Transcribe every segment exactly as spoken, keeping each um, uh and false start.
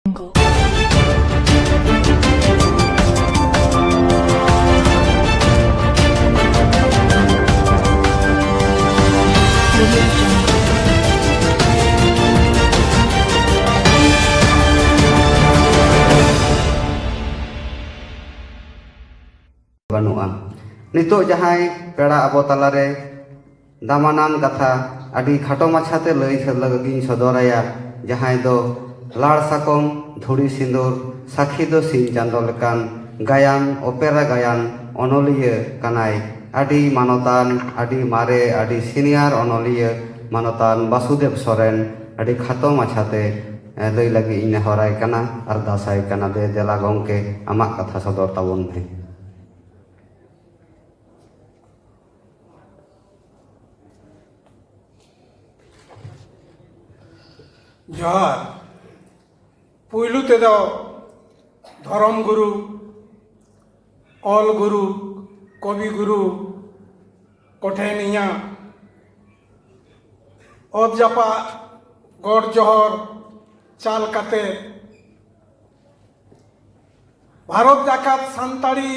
ᱵᱟᱹᱱᱩᱜᱼᱟ᱾ ᱱᱤᱛᱚᱜ ᱡᱟᱦᱟᱸᱭ ᱯᱮᱲᱟ ᱟᱵᱚ ᱛᱟᱞᱟᱨᱮ ᱫᱟᱢᱟᱱᱟᱱ ᱠᱟᱛᱷᱟ ᱟᱹᱰᱤ ᱠᱷᱟᱴᱚ ᱢᱟᱪᱷᱟᱛᱮ ᱞᱟᱹᱭ ᱞᱟᱹᱜᱤᱫ ᱤᱧ ᱥᱚᱫᱚᱨᱟᱭᱟ, ᱡᱟᱦᱟᱸᱭ ᱫᱚ ᱞᱟᱲ ᱥᱟᱠᱚᱢ ᱫᱷᱩᱲᱤ ᱥᱤᱸᱫᱩᱨ ᱥᱟᱹᱠᱷᱤ ᱫᱚ ᱥᱤᱧ ᱪᱟᱸᱫᱚ ᱞᱮᱠᱟᱱ ᱜᱟᱭᱟᱱ, ᱚᱯᱮᱨᱟ ᱜᱟᱭᱟᱱ ᱚᱱᱚᱞᱤᱭᱟᱹ ᱠᱟᱱᱟᱭ᱾ ᱟᱹᱰᱤ ᱢᱟᱱᱚᱛᱟᱱ, ᱟᱹᱰᱤ ᱢᱟᱨᱮ, ᱟᱹᱰᱤ ᱥᱤᱱᱤᱭᱟᱨ ᱚᱱᱚᱞᱤᱭᱟᱹ ᱢᱟᱱᱚᱛᱟᱱ ᱵᱟᱥᱩᱫᱮᱵ ᱥᱚᱨᱮᱱ ᱟᱹᱰᱤ ᱠᱷᱟᱴᱚ ᱢᱟᱪᱷᱟᱛᱮ, ᱮ, ᱞᱟᱹᱭ ᱞᱟᱹᱜᱤᱫ ᱤᱧ ᱱᱮᱦᱚᱨᱟᱭ ᱠᱟᱱᱟ, ᱟᱨᱫᱟᱥᱟᱭ ᱠᱟᱱᱟ, ᱫᱮ ᱫᱮᱞᱟ ᱜᱚᱢᱠᱮ, ᱟᱢᱟᱜ ᱠᱟᱛᱷᱟ ᱥᱚᱫᱚᱨ ᱛᱟᱵᱚᱱ ᱢᱮ᱾ ᱡᱚᱦᱟᱨ᱾ ᱯᱩᱭᱞᱩ ᱛᱮᱫᱚ ᱫᱷᱚᱨᱚᱢ ᱜᱩᱨᱩ, ᱚᱞ ᱜᱩᱨᱩ, ᱠᱚᱵᱤ ᱜᱩᱨᱩ ᱠᱚᱴᱷᱮᱱ ᱤᱧᱟᱹᱜ ᱚᱛ ᱡᱟᱯᱟᱜ ᱜᱚᱰ ᱡᱚᱦᱚᱨ ᱪᱟᱞ ᱠᱟᱛᱮ, ᱵᱷᱟᱨᱚᱛ ᱡᱟᱠᱟᱛ ᱥᱟᱱᱛᱟᱲᱤ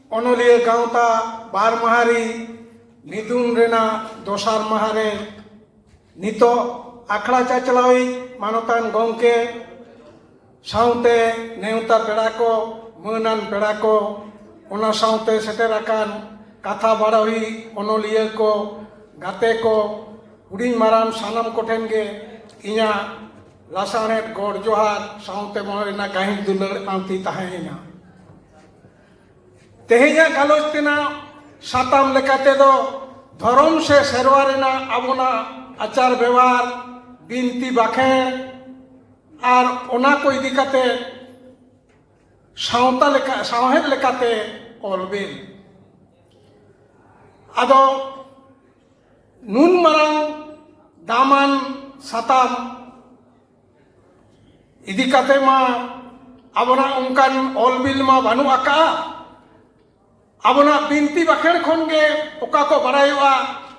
ᱚᱱᱚᱞᱤᱭᱟᱹ ᱜᱟᱶᱛᱟ ᱵᱟᱨ ᱢᱟᱦᱟ ᱨᱤ ᱢᱤᱫᱩᱱ ᱨᱮᱱᱟᱜ ᱫᱚᱥᱟᱨ ᱢᱟᱦᱟ ᱨᱮ ᱱᱤᱛᱚᱜ ᱟᱠᱷᱲᱟ ᱪᱟᱪᱞᱟᱣᱤᱡ ᱢᱟᱱᱚᱛᱟᱱ ᱜᱚᱢᱠᱮ, ᱥᱟᱶᱛᱮ ᱱᱮᱣᱛᱟ ᱯᱮᱲᱟ ᱠᱚ, ᱢᱟᱹᱱᱟᱱ ᱯᱮᱲᱟ ᱠᱚ, ᱚᱱᱟ ᱥᱟᱶᱛᱮ ᱥᱮᱴᱮᱨ ᱟᱠᱟᱱ ᱠᱟᱛᱷᱟ ᱵᱟᱲᱟᱣᱤᱡ ᱚᱱᱚᱞᱤᱭᱟᱹ ᱠᱚ, ᱜᱟᱛᱮ ᱠᱚ, ᱦᱩᱰᱤᱧ ᱢᱟᱨᱟᱝ ᱥᱟᱱᱟᱢ ᱠᱚᱴᱷᱮᱱ ᱜᱮ ᱤᱧᱟᱹᱜ ᱞᱟᱥᱟᱬᱦᱮᱫ ᱜᱚᱰ ᱡᱚᱦᱟᱨ ᱥᱟᱶᱛᱮ ᱢᱚᱱᱮ ᱨᱮᱱᱟᱜ ᱜᱟᱹᱦᱤᱨ ᱫᱩᱞᱟᱹᱲ ᱟᱱᱛᱤ ᱛᱟᱦᱮᱸᱭᱮᱱᱟ᱾ ᱛᱮᱦᱮᱧᱟᱜ ᱜᱟᱞᱚᱪ ᱛᱮᱱᱟᱜ ᱥᱟᱛᱟᱢ ᱞᱮᱠᱟ ᱛᱮᱫᱚ ᱫᱷᱚᱨᱚᱢ ᱥᱮ ᱥᱮᱨᱣᱟ ᱨᱮᱱᱟᱜ ᱟᱵᱚᱱᱟᱜ ᱟᱪᱟᱨ ᱵᱮᱣᱦᱟᱨ, ᱵᱤᱱᱛᱤ ᱵᱟᱠᱷᱮᱬ ᱟᱨ ᱚᱱᱟ ᱠᱚ ᱤᱫᱤ ᱠᱟᱛᱮ ᱥᱟᱶᱛᱟ ᱞᱮᱠᱟ, ᱥᱟᱶᱦᱮᱫ ᱞᱮᱠᱟᱛᱮ ᱚᱞ ᱵᱤᱞ᱾ ᱟᱫᱚ ᱱᱩᱱ ᱢᱟᱨᱟᱝ ᱫᱟᱢᱟᱱ ᱥᱟᱛᱟᱢ ᱤᱫᱤ ᱠᱟᱛᱮ ᱢᱟ ᱟᱵᱚᱱᱟᱜ ᱚᱱᱠᱟᱱ ᱚᱞ ᱵᱤᱞ ᱢᱟ ᱵᱟᱹᱱᱩᱜ ᱟᱠᱟᱜᱼᱟ᱾ ᱟᱵᱚᱱᱟᱜ ᱵᱤᱱᱛᱤ ᱵᱟᱠᱷᱮᱬ ᱠᱷᱚᱱ ᱜᱮ ᱚᱠᱟ ᱠᱚ ᱵᱟᱲᱟᱭᱚᱜᱼᱟ,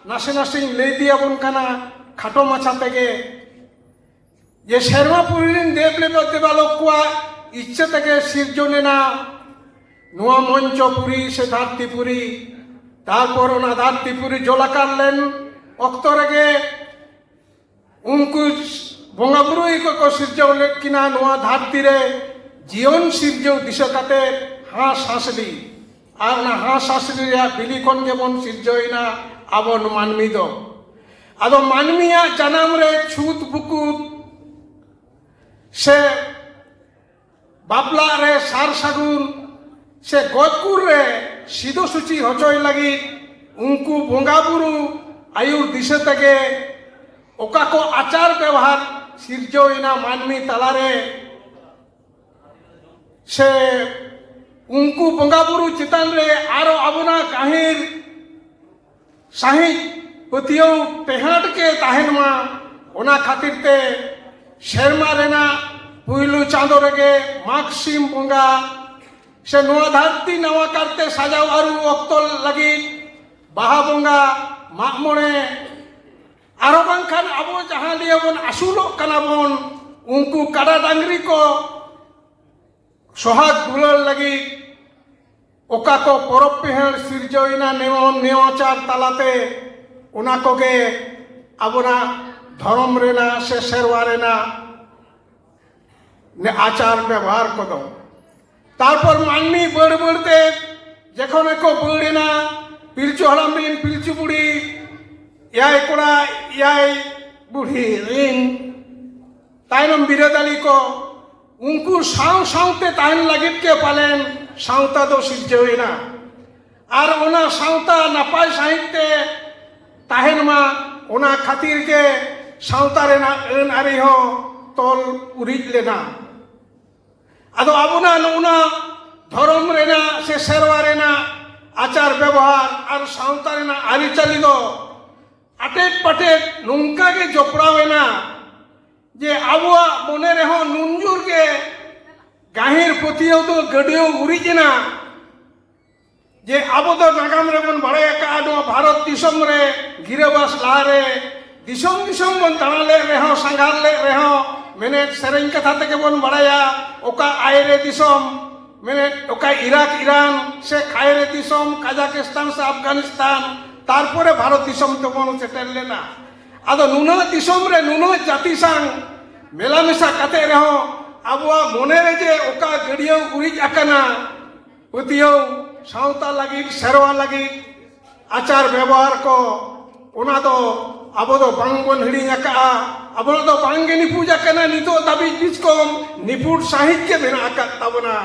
ᱱᱟᱥᱮ ᱱᱟᱥᱮᱧ ᱞᱟᱹᱭ ᱤᱫᱤᱭᱟᱵᱚᱱ ᱠᱟᱱᱟ ᱠᱷᱟᱴᱚ ᱢᱟᱪᱷᱟ ᱛᱮᱜᱮ᱾ ᱡᱮ ᱥᱮᱨᱢᱟ ᱯᱩᱨᱤ ᱨᱮᱱ ᱫᱮᱵ ᱞᱮᱵᱟ ᱫᱮᱵᱟᱞᱳᱠ ᱠᱚᱣᱟᱜ ᱤᱪᱪᱷᱟᱹ ᱛᱮᱜᱮ ᱥᱤᱨᱡᱚᱱ ᱮᱱᱟ ᱱᱚᱣᱟ ᱢᱚᱧᱪᱚᱯᱩᱨᱤ ᱥᱮ ᱫᱷᱟᱹᱨᱛᱤᱯᱩᱨᱤ᱾ ᱛᱟᱨᱯᱚᱨ ᱚᱱᱟ ᱫᱷᱟᱹᱨᱛᱤᱯᱩᱨᱤ ᱡᱚᱞᱟᱠᱟᱨ ᱞᱮᱱ ᱚᱠᱛᱚ ᱨᱮᱜᱮ ᱩᱱᱠᱩ ᱵᱚᱸᱜᱟ ᱵᱩᱨᱩ ᱜᱮᱠᱚ ᱠᱚ ᱥᱤᱨᱡᱟᱹᱣ ᱞᱮᱫ ᱠᱤᱱᱟ ᱱᱚᱣᱟ ᱫᱷᱟᱹᱨᱛᱤ ᱨᱮ ᱡᱤᱭᱚᱱ ᱥᱤᱨᱡᱟᱹᱣ ᱫᱤᱥᱟᱹ ᱠᱟᱛᱮ ᱦᱟᱸᱥ ᱦᱟᱸᱥᱞᱤ᱾ ᱟᱨ ᱚᱱᱟ ᱦᱟᱸᱥ ᱦᱟᱸᱥᱞᱤ ᱨᱮᱭᱟᱜ ᱵᱤᱞᱤ ᱠᱷᱚᱱ ᱜᱮᱵᱚᱱ ᱥᱤᱨᱡᱟᱹᱣ ᱮᱱᱟ ᱟᱵᱚ ᱢᱟᱹᱱᱢᱤ ᱫᱚ᱾ ᱟᱫᱚ ᱢᱟᱹᱱᱢᱤᱭᱟᱜ ᱡᱟᱱᱟᱢ ᱨᱮ ᱪᱷᱩᱛ ᱵᱩᱠᱩᱫ ᱥᱮ ᱵᱟᱯᱞᱟᱜ ᱨᱮ ᱥᱟᱨ ᱥᱟᱹᱜᱩᱱ ᱥᱮ ᱜᱚᱡ ᱜᱩᱨ ᱨᱮ ᱥᱤᱫᱩ ᱥᱩᱪᱤ ᱦᱚᱪᱚᱭ ᱞᱟᱹᱜᱤᱫ ᱩᱱᱠᱩ ᱵᱚᱸᱜᱟ ᱵᱩᱨᱩ ᱟᱹᱭᱩᱨ ᱫᱤᱥᱟᱹ ᱛᱮᱜᱮ ᱚᱠᱟ ᱠᱚ ᱟᱪᱟᱨ ᱵᱮᱣᱦᱟᱨ ᱥᱤᱨᱡᱟᱹᱣ ᱮᱱᱟ ᱢᱟᱹᱱᱢᱤ ᱛᱟᱞᱟᱨᱮ, ᱥᱮ ᱩᱱᱠᱩ ᱵᱚᱸᱜᱟ ᱵᱩᱨᱩ ᱪᱮᱛᱟᱱ ᱨᱮ ᱟᱨᱚ ᱟᱵᱚᱱᱟᱜ ᱜᱟᱹᱦᱤᱨ ᱥᱟᱹᱦᱤᱡ ᱯᱟᱹᱛᱭᱟᱹᱣ ᱴᱮᱦᱟᱸᱰ ᱜᱮ ᱛᱟᱦᱮᱱ ᱢᱟ᱾ ᱚᱱᱟ ᱠᱷᱟᱹᱛᱤᱨ ᱛᱮ ᱥᱮᱨᱢᱟ ᱨᱮᱱᱟᱜ ᱯᱩᱭᱞᱩ ᱪᱟᱸᱫᱚ ᱨᱮᱜᱮ ᱢᱟᱜᱽ ᱥᱤᱢ ᱵᱚᱸᱜᱟ ᱥᱮ ᱱᱚᱣᱟ ᱫᱷᱟᱹᱨᱛᱤ ᱱᱟᱣᱟ ᱠᱟᱨᱛᱮ ᱥᱟᱡᱟᱣ ᱟᱹᱨᱩ ᱚᱠᱛᱚ ᱞᱟᱹᱜᱤᱫ ᱵᱟᱦᱟ ᱵᱚᱸᱜᱟ, ᱢᱟᱜ ᱢᱚᱬᱮ, ᱟᱨᱚ ᱵᱟᱝᱠᱷᱟᱱ ᱟᱵᱚ ᱡᱟᱦᱟᱸ ᱞᱤᱭᱟᱹ ᱵᱚᱱ ᱟᱹᱥᱩᱞᱚᱜ ᱠᱟᱱᱟ ᱵᱚᱱ, ᱩᱱᱠᱩ ᱠᱟᱰᱟ ᱰᱟᱝᱨᱤ ᱠᱚ ᱥᱚᱦᱟᱜ ᱫᱩᱞᱟᱹᱲ ᱞᱟᱹᱜᱤᱫ ᱚᱠᱟ ᱠᱚ ᱯᱚᱨᱚᱵᱽ ᱯᱤᱦᱟᱹᱲ ᱥᱤᱨᱡᱟᱹᱣ ᱮᱱᱟ ᱱᱮᱣᱟᱪᱟᱨ ᱛᱟᱞᱟᱛᱮ, ᱚᱱᱟ ᱠᱚᱜᱮ ᱟᱵᱚᱱᱟᱜ ᱫᱷᱚᱨᱚᱢ ᱨᱮᱱᱟᱜ ᱥᱮ ᱥᱮᱨᱣᱟ ᱨᱮᱱᱟᱜ ᱟᱪᱟᱨ ᱵᱮᱵᱚᱦᱟᱨ ᱠᱚᱫᱚ᱾ ᱛᱟᱨᱯᱚᱨ ᱢᱟᱹᱱᱢᱤ ᱵᱟᱹᱲ ᱵᱟᱹᱲ ᱛᱮ ᱡᱮᱠᱷᱚᱱ ᱜᱮᱠᱚ ᱵᱟᱹᱲ ᱮᱱᱟ, ᱯᱤᱞᱪᱩ ᱦᱟᱲᱟᱢ ᱨᱤᱱ ᱯᱤᱞᱪᱩ ᱵᱩᱲᱦᱤ, ᱮᱭᱟᱭ ᱠᱚᱲᱟ ᱮᱭᱟᱭ ᱵᱩᱲᱦᱤ ᱨᱤᱱ ᱛᱟᱭᱱᱚᱢ ᱵᱤᱨᱟᱹᱫᱟᱹᱞᱤ ᱠᱚ, ᱩᱱᱠᱩ ᱥᱟᱶ ᱥᱟᱶᱛᱮ ᱛᱟᱦᱮᱱ ᱞᱟᱹᱜᱤᱫ ᱜᱮ ᱯᱟᱞᱮᱱ ᱥᱟᱶᱛᱟ ᱫᱚ ᱥᱤᱨᱡᱟᱹᱣ ᱮᱱᱟ᱾ ᱟᱨ ᱚᱱᱟ ᱥᱟᱶᱛᱟ ᱱᱟᱯᱟᱭ ᱥᱟᱺᱦᱤᱡ ᱛᱮ ᱛᱟᱦᱮᱱ ᱢᱟ, ᱚᱱᱟ ᱠᱷᱟᱹᱛᱤᱨ ᱜᱮ ᱥᱟᱶᱛᱟ ᱨᱮᱱᱟᱜ ᱟᱹᱱ ᱟᱹᱨᱤ ᱦᱚᱸ ᱛᱚᱞ ᱩᱨᱤᱡ ᱞᱮᱱᱟ᱾ ᱟᱫᱚ ᱟᱵᱚᱱᱟᱜ ᱱᱚᱜᱼᱱᱟ ᱫᱷᱚᱨᱚᱢ ᱨᱮᱱᱟᱜ ᱥᱮ ᱥᱮᱨᱣᱟ ᱨᱮᱱᱟᱜ ᱟᱪᱟᱨ ᱵᱮᱵᱚᱦᱟᱨ ᱟᱨ ᱥᱟᱶᱛᱟ ᱨᱮᱱᱟᱜ ᱟᱹᱨᱤᱪᱟᱹᱞᱤ ᱫᱚ ᱟᱴᱮᱫ ᱯᱟᱴᱮᱫ ᱱᱚᱝᱠᱟ ᱜᱮ ᱡᱚᱯᱲᱟᱣ ᱮᱱᱟ ᱡᱮ ᱟᱵᱚᱣᱟᱜ ᱢᱚᱱᱮ ᱨᱮᱦᱚᱸ ᱱᱩᱱ ᱡᱳᱨ ᱜᱮ ᱜᱟᱹᱦᱤᱨ ᱯᱟᱹᱛᱭᱟᱹᱣ ᱫᱚ ᱜᱟᱹᱰᱭᱟᱹᱣ ᱩᱨᱤᱡ ᱮᱱᱟ ᱡᱮ ᱟᱵᱚ ᱫᱚ ᱱᱟᱜᱟᱢ ᱨᱮᱵᱚᱱ ᱵᱟᱲᱟᱭ ᱟᱠᱟᱫᱼᱟ, ᱱᱚᱣᱟ ᱵᱷᱟᱨᱚᱛ ᱫᱤᱥᱚᱢ ᱨᱮ ᱜᱤᱨᱟᱹᱵᱟᱥ ᱞᱟᱦᱟᱨᱮ ᱫᱤᱥᱚᱢ ᱫᱤᱥᱚᱢ ᱵᱚᱱ ᱫᱟᱬᱟ ᱞᱮᱫ ᱨᱮᱦᱚᱸ, ᱥᱟᱸᱜᱷᱟᱨ ᱞᱮᱫ ᱨᱮᱦᱚᱸ, ᱢᱮᱱᱮᱫ ᱥᱮᱨᱮᱧ ᱠᱟᱛᱷᱟ ᱛᱮᱜᱮ ᱵᱚᱱ ᱵᱟᱲᱟᱭᱟ, ᱚᱠᱟ ᱟᱭᱨᱮ ᱫᱤᱥᱚᱢ, ᱢᱮᱱᱮᱫ ᱚᱠᱟ ᱤᱨᱟᱠ ᱤᱨᱟᱱ ᱥᱮ ᱠᱷᱟᱭᱨᱮ ᱫᱤᱥᱚᱢ, ᱠᱟᱡᱟᱠᱤᱥᱛᱟᱱ ᱥᱮ ᱟᱯᱷᱜᱟᱱᱤᱥᱛᱟᱱ, ᱛᱟᱨᱯᱚᱨᱮ ᱵᱷᱟᱨᱚᱛ ᱫᱤᱥᱚᱢ ᱛᱮᱵᱚᱱ ᱥᱮᱴᱮᱨ ᱞᱮᱱᱟ᱾ ᱟᱫᱚ ᱱᱩᱱᱟᱹᱜ ᱫᱤᱥᱚᱢ ᱨᱮ ᱱᱩᱱᱟᱹᱜ ᱡᱟᱹᱛᱤ ᱥᱟᱝ ᱢᱮᱞᱟ ᱢᱮᱥᱟ ᱠᱟᱛᱮ ᱨᱮᱦᱚᱸ ᱟᱵᱚᱣᱟᱜ ᱢᱚᱱᱮ ᱨᱮ ᱡᱮ ᱚᱠᱟ ᱜᱟᱹᱰᱭᱟᱹᱣ ᱩᱨᱤᱡ ᱟᱠᱟᱱᱟ, ᱯᱟᱹᱛᱭᱟᱹᱣ, ᱥᱟᱶᱛᱟ ᱞᱟᱹᱜᱤᱫ, ᱥᱮᱨᱣᱟ ᱞᱟᱹᱜᱤᱫ, ᱟᱪᱟᱨ ᱵᱮᱵᱚᱦᱟᱨ ᱠᱚ, ᱚᱱᱟ ᱫᱚ ᱟᱵᱚ ᱫᱚ ᱵᱟᱝ ᱵᱚᱱ ᱦᱤᱲᱤᱧ ᱟᱠᱟᱫᱼᱟ᱾ ᱟᱵᱚᱱᱟᱜ ᱫᱚ ᱵᱟᱝ ᱜᱮ ᱱᱤᱯᱩᱡ ᱟᱠᱟᱱᱟ, ᱱᱤᱛᱚᱜ ᱫᱷᱟᱹᱵᱤᱡ ᱵᱤᱥᱠᱚᱢ ᱱᱤᱯᱩᱴ ᱥᱟᱺᱦᱤᱡ ᱜᱮ ᱢᱮᱱᱟᱜ ᱟᱠᱟᱫ ᱛᱟᱵᱚᱱᱟ᱾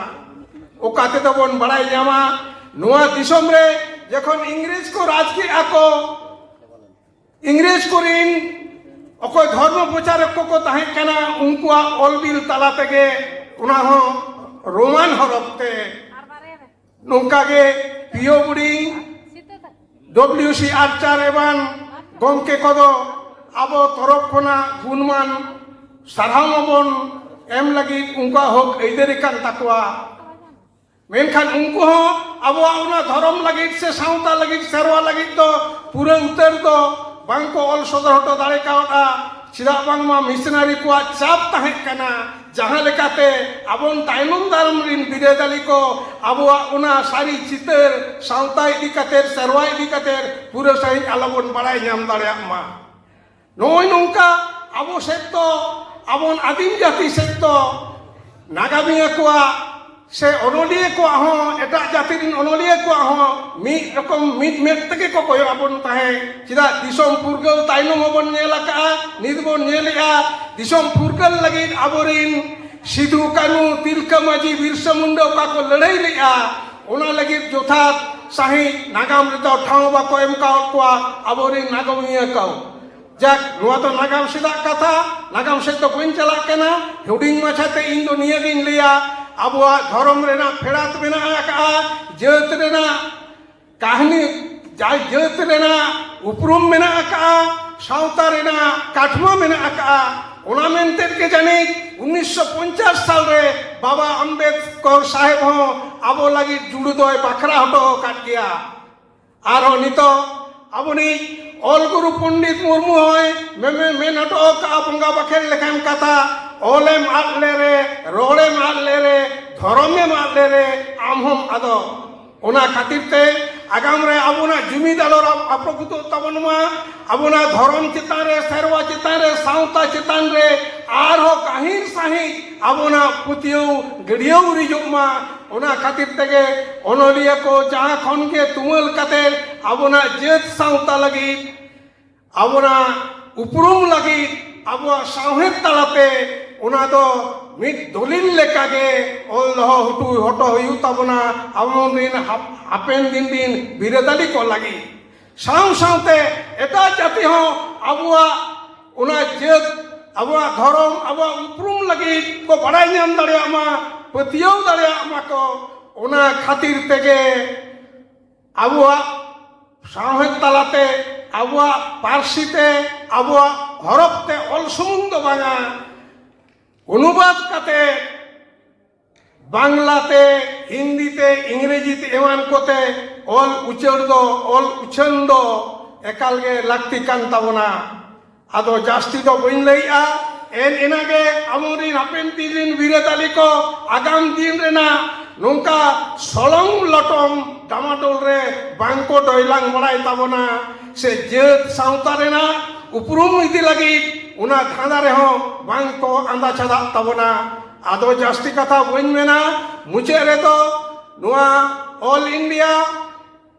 ᱚᱠᱟ ᱛᱮᱫᱚ ᱵᱚᱱ ᱵᱟᱲᱟᱭ ᱧᱟᱢᱟ? ᱱᱚᱣᱟ ᱫᱤᱥᱚᱢ ᱨᱮ ᱡᱚᱠᱷᱚᱱ ᱤᱝᱨᱮᱡᱽ ᱠᱚ ᱨᱟᱡᱽ ᱠᱮᱫᱼᱟ ᱠᱚ, ᱤᱝᱨᱮᱡᱽ ᱠᱚᱨᱮᱱ ᱚᱠᱚᱭ ᱫᱷᱚᱨᱢᱚ ᱯᱨᱚᱪᱟᱨᱚᱠ ᱠᱚᱠᱚ ᱛᱟᱦᱮᱸ ᱠᱟᱱᱟ, ᱩᱱᱠᱩᱣᱟᱜ ᱚᱞ ᱵᱤᱞ ᱛᱟᱞᱟ ᱛᱮᱜᱮ, ᱚᱱᱟ ᱦᱚᱸ ᱨᱳᱢᱟᱱ ᱦᱚᱨᱚᱯ ᱛᱮ, ᱱᱚᱝᱠᱟ ᱜᱮ ᱯᱤᱭᱳ ᱵᱳᱨᱰᱤᱝ, ᱰᱚᱵᱞᱤᱭᱩ ᱥᱤ ᱟᱨᱪᱟᱨ ᱮᱢᱟᱱ ᱜᱚᱢᱠᱮ ᱠᱚᱫᱚ ᱟᱵᱚ ᱛᱚᱨᱚᱯ ᱠᱷᱚᱱᱟᱜ ᱜᱩᱱᱢᱟᱱ ᱥᱟᱨᱦᱟᱣ ᱢᱟᱵᱚᱱ ᱮᱢ ᱞᱟᱹᱜᱤᱫ ᱩᱱᱠᱩᱣᱟᱜ ᱦᱚᱠ ᱟᱹᱭᱫᱟᱹᱨᱤ ᱠᱟᱱ ᱛᱟᱠᱚᱣᱟ᱾ ᱢᱮᱱᱠᱷᱟᱱ ᱩᱱᱠᱩ ᱦᱚᱸ ᱟᱵᱚᱣᱟᱜ ᱚᱱᱟ ᱫᱷᱚᱨᱚᱢ ᱞᱟᱹᱜᱤᱫ ᱥᱮ ᱥᱟᱶᱛᱟ ᱞᱟᱹᱜᱤᱫ, ᱥᱮᱨᱣᱟ ᱞᱟᱹᱜᱤᱫ ᱫᱚ ᱯᱩᱨᱟᱹ ᱩᱛᱟᱹᱨ ᱫᱚ ᱵᱟᱝ ᱠᱚ ᱚᱞ ᱥᱚᱫᱚᱨ ᱦᱚᱴᱚ ᱫᱟᱲᱮ ᱠᱟᱣᱫᱼᱟ᱾ ᱪᱮᱫᱟᱜ ᱵᱟᱝᱢᱟ ᱢᱤᱥᱚᱱᱟᱨᱤ ᱠᱚᱣᱟᱜ ᱪᱟᱯ ᱛᱟᱦᱮᱸ ᱠᱟᱱᱟ᱾ ᱡᱟᱦᱟᱸ ᱞᱮᱠᱟᱛᱮ ᱟᱵᱚᱱ ᱛᱟᱭᱱᱚᱢ ᱫᱟᱨᱟᱢ ᱨᱤᱱ ᱵᱤᱨᱟᱹᱫᱟᱹᱞᱤ ᱠᱚ ᱟᱵᱚᱣᱟᱜ ᱚᱱᱟ ᱥᱟᱹᱨᱤ ᱪᱤᱛᱟᱹᱨ, ᱥᱟᱶᱛᱟ ᱤᱫᱤ ᱠᱟᱛᱮ, ᱥᱮᱨᱣᱟ ᱤᱫᱤ ᱠᱟᱛᱮ ᱯᱩᱨᱟᱹ ᱥᱟᱺᱦᱤᱡ ᱟᱞᱚᱵᱚᱱ ᱵᱟᱲᱟᱭ ᱧᱟᱢ ᱫᱟᱲᱮᱭᱟᱜ ᱢᱟ᱾ ᱱᱚᱜᱼᱚᱭ ᱱᱚᱝᱠᱟ ᱟᱵᱚ ᱥᱮᱫ ᱫᱚ, ᱟᱵᱚᱱ ᱟᱹᱫᱤᱢ ᱡᱟᱹᱛᱤ ᱥᱮᱫ ᱫᱚ ᱱᱟᱜᱟᱢᱤᱭᱟᱹ ᱠᱚᱣᱟᱜ ᱥᱮ ᱚᱱᱚᱞᱤᱭᱟᱹ ᱠᱚᱣᱟᱜ ᱦᱚᱸ, ᱮᱴᱟᱜ ᱡᱟᱹᱛᱤ ᱨᱮᱱ ᱚᱱᱚᱞᱤᱭᱟᱹ ᱠᱚᱣᱟᱜ ᱦᱚᱸ ᱢᱤᱫ ᱨᱚᱠᱚᱢ ᱢᱤᱫ ᱢᱮᱫ ᱛᱮᱜᱮ ᱠᱚ ᱠᱚᱭᱚᱜ ᱟᱵᱚᱱ ᱛᱟᱦᱮᱸᱫ᱾ ᱪᱮᱫᱟᱜ? ᱫᱤᱥᱚᱢ ᱯᱷᱩᱨᱜᱟᱹᱞ ᱛᱟᱭᱱᱚᱢ ᱦᱚᱸᱵᱚᱱ ᱧᱮᱞ ᱟᱠᱟᱫᱼᱟ, ᱱᱤᱛ ᱵᱚᱱ ᱧᱮᱞᱮᱫᱼᱟ᱾ ᱫᱤᱥᱚᱢ ᱯᱷᱩᱨᱜᱟᱹᱞ ᱞᱟᱹᱜᱤᱫ ᱟᱵᱚᱨᱤᱱ ᱥᱤᱫᱷᱩ, ᱠᱟᱹᱱᱦᱩ, ᱛᱤᱞᱠᱟᱹ ᱢᱟᱹᱡᱷᱤ, ᱵᱤᱨᱥᱟᱹ ᱢᱩᱱᱰᱟᱹ ᱚᱠᱟ ᱠᱚ ᱞᱟᱹᱲᱦᱟᱹᱭ ᱞᱮᱫᱼᱟ, ᱚᱱᱟ ᱞᱟᱹᱜᱤᱫ ᱡᱚᱛᱷᱟᱛ ᱥᱟᱺᱦᱤᱡ ᱱᱟᱜᱟᱢ ᱨᱮᱫᱚ ᱴᱷᱟᱶ ᱵᱟᱠᱚ ᱮᱢ ᱠᱟᱣᱟᱫ ᱠᱚᱣᱟ ᱟᱵᱚᱨᱤᱱ ᱱᱟᱜᱟᱢᱤᱭᱟᱹ ᱠᱚ᱾ ᱡᱟᱠ, ᱱᱚᱣᱟ ᱫᱚ ᱱᱟᱜᱟᱢ ᱥᱮᱫᱟᱜ ᱠᱟᱛᱷᱟ, ᱱᱟᱜᱟᱢ ᱥᱮᱫ ᱫᱚ ᱵᱟᱹᱧ ᱪᱟᱞᱟᱜ ᱠᱟᱱᱟ᱾ ᱦᱩᱰᱤᱧ ᱢᱟᱪᱷᱟᱛᱮ ᱤᱧ ᱫᱚ ᱱᱤᱭᱟᱹᱜᱤᱧ ᱞᱟᱹᱭᱟ, ᱟᱵᱚᱣᱟᱜ ᱫᱷᱚᱨᱚᱢ ᱨᱮᱱᱟᱜ ᱯᱷᱮᱰᱟᱛ ᱢᱮᱱᱟᱜ ᱟᱠᱟᱫᱼᱟ, ᱡᱟᱹᱛ ᱨᱮᱱᱟᱜ ᱠᱟᱹᱦᱱᱤ, ᱡᱟ ᱡᱟᱹᱛ ᱨᱮᱱᱟᱜ ᱩᱯᱨᱩᱢ ᱢᱮᱱᱟᱜ ᱟᱠᱟᱫᱼᱟ, ᱥᱟᱶᱛᱟ ᱨᱮᱱᱟᱜ ᱠᱟᱴᱷᱢᱟ ᱢᱮᱱᱟᱜ ᱟᱠᱟᱫᱼᱟ᱾ ᱚᱱᱟ ᱢᱮᱱᱛᱮ ᱜᱮ ᱡᱟᱹᱱᱤᱡ ᱩᱱᱤᱥᱥᱚ ᱯᱚᱧᱪᱟᱥ ᱥᱟᱞ ᱨᱮ ᱵᱟᱵᱟ ᱟᱢᱵᱮᱫᱠᱚᱨ ᱥᱟᱦᱮᱵᱽ ᱦᱚᱸ ᱟᱵᱚ ᱞᱟᱹᱜᱤᱫ ᱡᱩᱲᱩ ᱫᱚᱭ ᱵᱟᱠᱷᱨᱟ ᱦᱚᱴᱚ ᱟᱠᱟᱫ ᱜᱮᱭᱟ᱾ ᱟᱨᱦᱚᱸ ᱱᱤᱛᱚᱜ ᱟᱵᱚᱱᱤᱡ ᱚᱞ ᱜᱩᱨᱩ ᱯᱚᱱᱰᱤᱛ ᱢᱩᱨᱢᱩ ᱦᱚᱸᱭ ᱢᱮ- ᱢᱮ- ᱢᱮᱱ ᱦᱚᱴᱚ ᱟᱠᱟᱫᱼᱟ ᱵᱚᱸᱜᱟ ᱵᱟᱠᱷᱮᱲ ᱞᱮᱠᱟᱱ ᱠᱟᱛᱷᱟ, ᱚᱞᱮᱢ ᱟᱫ ᱞᱮᱨᱮ, ᱨᱚᱲᱮᱢ ᱟᱫ ᱞᱮᱨᱮ, ᱫᱷᱚᱨᱚᱢᱮᱢ ᱟᱫ ᱞᱮᱨᱮ, ᱟᱢ ᱦᱚᱸᱢ ᱟᱫᱚᱜ᱾ ᱚᱱᱟ ᱠᱷᱟᱹᱛᱤᱨ ᱛᱮ ᱟᱜᱟᱢ ᱨᱮ ᱟᱵᱚᱱᱟᱜ ᱡᱩᱢᱤᱫ ᱟᱞᱚ ᱨᱟᱯ- ᱟᱯᱨᱚᱠᱩᱛᱚᱜ ᱛᱟᱵᱚᱱ ᱢᱟ᱾ ᱟᱵᱚᱱᱟᱜ ᱫᱷᱚᱨᱚᱢ ᱪᱮᱛᱟᱱ ᱨᱮ, ᱥᱮᱨᱣᱟ ᱪᱮᱛᱟᱱ ᱨᱮ, ᱥᱟᱶᱛᱟ ᱪᱮᱛᱟᱱ ᱨᱮ ᱟᱨᱦᱚᱸ ᱜᱟᱹᱦᱤᱨ ᱥᱟᱹᱦᱤᱡ ᱟᱵᱚᱱᱟᱜ ᱯᱟᱹᱛᱭᱟᱹᱣ ᱜᱟᱹᱰᱭᱟᱹᱣ ᱩᱨᱤᱡᱚᱜ ᱢᱟ᱾ ᱚᱱᱟ ᱠᱷᱟᱹᱛᱤᱨ ᱛᱮᱜᱮ ᱚᱱᱚᱞᱤᱭᱟᱹ ᱠᱚ ᱡᱟᱦᱟᱸ ᱠᱷᱚᱱ ᱜᱮ ᱛᱩᱢᱟᱹᱞ ᱠᱟᱛᱮ ᱟᱵᱚᱱᱟᱜ ᱡᱟᱹᱛ ᱥᱟᱶᱛᱟ ᱞᱟᱹᱜᱤᱫ, ᱟᱵᱚᱱᱟᱜ ᱩᱯᱨᱩᱢ ᱞᱟᱹᱜᱤᱫ, ᱟᱵᱚᱣᱟᱜ ᱥᱟᱶᱦᱮᱫ ᱛᱟᱞᱟᱛᱮ ᱚᱱᱟ ᱫᱚ ᱢᱤᱫ ᱫᱚᱞᱤᱞ ᱞᱮᱠᱟᱜᱮ ᱚᱞ ᱫᱚᱦᱚ ᱦᱚᱴᱚ ᱦᱚᱴᱚ ᱦᱩᱭᱩᱜ ᱛᱟᱵᱚᱱᱟ ᱟᱵᱚ ᱨᱮᱱ ᱦᱟᱯ- ᱦᱟᱯᱮᱱ ᱫᱤᱱ ᱨᱮᱱ ᱵᱤᱨᱟᱹᱫᱟᱹᱞᱤ ᱠᱚ ᱞᱟᱹᱜᱤᱫ᱾ ᱥᱟᱶ ᱥᱟᱶᱛᱮ ᱮᱴᱟᱜ ᱡᱟᱹᱛᱤ ᱦᱚᱸ ᱟᱵᱚᱣᱟᱜ ᱚᱱᱟ ᱡᱟᱹᱛ, ᱟᱵᱚᱣᱟᱜ ᱫᱷᱚᱨᱚᱢ, ᱟᱵᱚᱣᱟᱜ ᱩᱯᱨᱩᱢ ᱞᱟᱹᱜᱤᱫ ᱠᱚ ᱵᱟᱲᱟᱭ ᱧᱟᱢ ᱫᱟᱲᱮᱭᱟᱜ ᱢᱟ, ᱯᱟᱹᱛᱭᱟᱹᱣ ᱫᱟᱲᱮᱭᱟᱜ ᱢᱟ ᱠᱚ᱾ ᱚᱱᱟ ᱠᱷᱟᱹᱛᱤᱨ ᱛᱮᱜᱮ ᱟᱵᱚᱣᱟᱜ ᱥᱟᱶᱦᱮᱫ ᱛᱟᱞᱟᱛᱮ ᱟᱵᱚᱣᱟᱜ ᱯᱟᱹᱨᱥᱤ ᱛᱮ, ᱟᱵᱚᱣᱟᱜ ᱦᱚᱨᱚᱯ ᱛᱮ ᱚᱞ ᱥᱩᱢᱩᱝ ᱫᱚ ᱵᱟᱝᱟ, ᱚᱱᱩᱵᱟᱫ ᱠᱟᱛᱮ ᱵᱟᱝᱞᱟ ᱛᱮ, ᱦᱤᱱᱫᱤ ᱛᱮ, ᱤᱝᱨᱮᱡᱤ ᱛᱮ ᱮᱢᱟᱱ ᱠᱚᱛᱮ ᱚᱞ ᱩᱪᱟᱹᱲ ᱫᱚ, ᱚᱞ ᱩᱪᱷᱟᱹᱱ ᱫᱚ ᱮᱠᱟᱞ ᱜᱮ ᱞᱟᱹᱠᱛᱤ ᱠᱟᱱ ᱛᱟᱵᱚᱱᱟ᱾ ᱟᱫᱚ ᱡᱟᱹᱥᱛᱤ ᱫᱚ ᱵᱟᱹᱧ ᱞᱟᱹᱭᱮᱜᱼᱟ, ᱮᱱ ᱤᱱᱟᱹᱜᱮ ᱟᱵᱚᱨᱮᱱ ᱦᱟᱯᱮᱱ ᱫᱤᱱ ᱨᱮᱱ ᱵᱤᱨᱟᱹᱫᱟᱹᱞᱤ ᱠᱚ ᱟᱜᱟᱢ ᱫᱤᱱ ᱨᱮᱱᱟᱜ ᱱᱚᱝᱠᱟ ᱥᱚᱞᱚᱝ ᱞᱚᱴᱚᱢ ᱰᱟᱢᱟᱰᱳᱞ ᱨᱮ ᱵᱟᱝ ᱠᱚ ᱰᱚᱭᱞᱟᱝ ᱵᱟᱲᱟᱭ ᱛᱟᱵᱚᱱᱟ, ᱥᱮ ᱡᱟᱹᱛ ᱥᱟᱶᱛᱟ ᱨᱮᱱᱟᱜ ᱩᱯᱨᱩᱢ ᱤᱫᱤ ᱞᱟᱹᱜᱤᱫ ᱚᱱᱟ ᱫᱷᱟᱸᱫᱟ ᱨᱮᱦᱚᱸ ᱵᱟᱝ ᱠᱚ ᱟᱸᱫᱟ ᱪᱷᱟᱫᱟᱜ ᱛᱟᱵᱚᱱᱟ᱾ ᱟᱫᱚ ᱡᱟᱹᱥᱛᱤ ᱠᱟᱛᱷᱟ ᱵᱟᱹᱧ ᱢᱮᱱᱟ, ᱢᱩᱪᱟᱹᱫ ᱨᱮᱫᱚ ᱱᱚᱣᱟ All India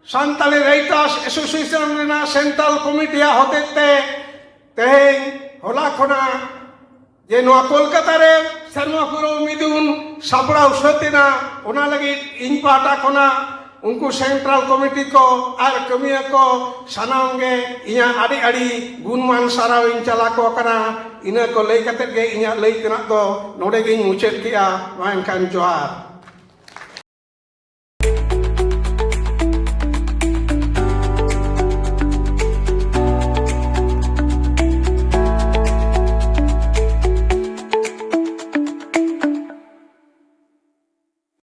Santali Writers Association ᱨᱮᱱᱟᱜ central committee ᱟᱜ ᱦᱚᱛᱮᱡ ᱛᱮ ᱛᱮᱦᱮᱧ ᱦᱚᱞᱟ ᱠᱷᱚᱱᱟᱜ ᱡᱮ ᱱᱚᱣᱟ ᱠᱳᱞᱠᱟᱛᱟ ᱨᱮ ᱥᱮᱨᱢᱟ ᱯᱩᱨᱟᱹᱣ ᱢᱤᱫᱩᱱ ᱥᱟᱯᱲᱟᱣ ᱥᱟᱹᱛ ᱮᱱᱟ, ᱚᱱᱟ ᱞᱟᱹᱜᱤᱫ ᱤᱧ ᱯᱟᱦᱴᱟ ᱠᱷᱚᱱᱟᱜ ᱩᱱᱠᱩ central committee ᱠᱚ ᱟᱨ ᱠᱟᱹᱢᱤᱭᱟᱹ ᱠᱚ ᱥᱟᱱᱟᱢ ᱜᱮ ᱤᱧᱟᱹᱜ ᱟᱹᱰᱤ ᱟᱹᱰᱤ ᱜᱩᱱᱢᱟᱱ ᱥᱟᱨᱦᱟᱣ ᱤᱧ ᱪᱟᱞ ᱟᱠᱚ ᱠᱟᱱᱟ᱾ ᱤᱱᱟᱹ ᱠᱚ ᱞᱟᱹᱭ ᱠᱟᱛᱮᱫ ᱜᱮ ᱤᱧᱟᱹᱜ ᱞᱟᱹᱭ ᱛᱮᱱᱟᱜ ᱫᱚ ᱱᱚᱰᱮ ᱜᱤᱧ ᱢᱩᱪᱟᱹᱫ ᱠᱮᱜᱼᱟ᱾ ᱢᱟ ᱮᱱᱠᱷᱟᱱ ᱡᱚᱦᱟᱨ᱾